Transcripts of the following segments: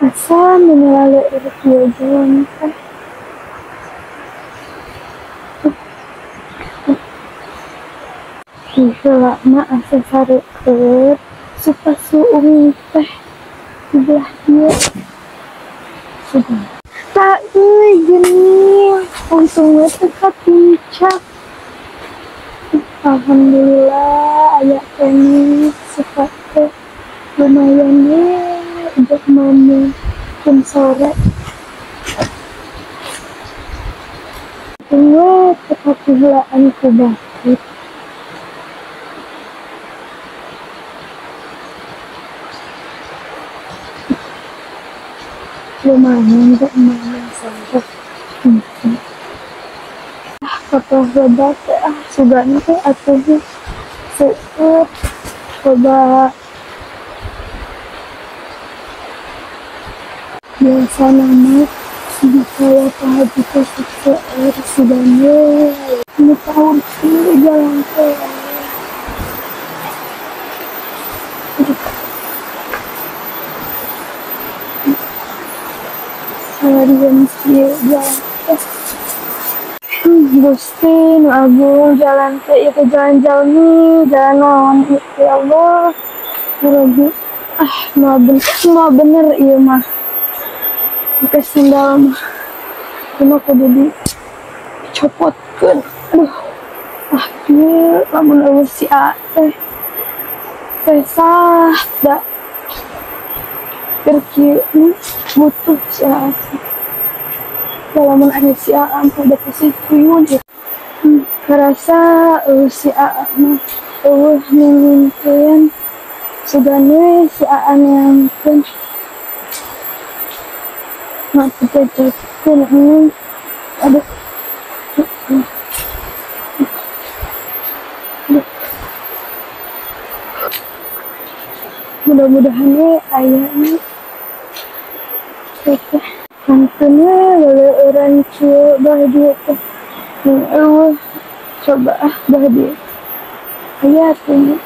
Asa menyelale kieu jalan teh. Heula mah asa sareukeut supa suung teh di belah dieu. Tak euy geuning, untung we teu kapincak. Alhamdulillah aya keneh supa teh lumayan we untuk mami jam sore. Untung we teu kapihelaan ku batur. Lumayan kok lumayan sore. Ah, kotor lebat ah sugan teh atuh seueur coba biasa nama jika Pak Haji teh seueur sugan we nu tahu ieu jalan teh. Seharian kieu jalan teh. Gusti nu agung jalan teh ieu teh jalan jalmi jalan naon ieu teh ya Allah. Rabbi ah moal bener ieu mah. Make sendal mah ieu mah kudu dicopotkeun. Aduh ah kieu lamun eueuh si A teh sah da keur kieu butuh si A teh. Lamun ada si A mah udah pasti tuyul. Karasa si A mah eueuh nginkeun sugan we si A neangkeun. Mak dijajakeun ini. Aduh. Aduh. Mudah-mudahan we aya nya. Teh kantun we leleueuran kieu bah dieu teh. Eueuh coba ah bah dieu. Aya atuh nya.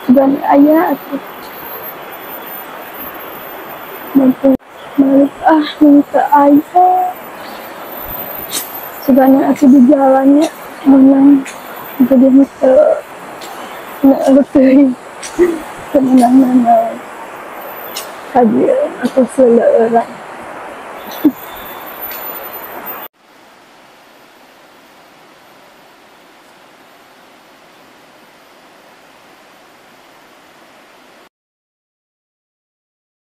Sugan aya atuh. Mampu balik ah minta aya. Sugan atuh di jalannya menang jadi henteu neueuh teuing. Teu meunang nanaon. Ka dieu atuh seuleueuran.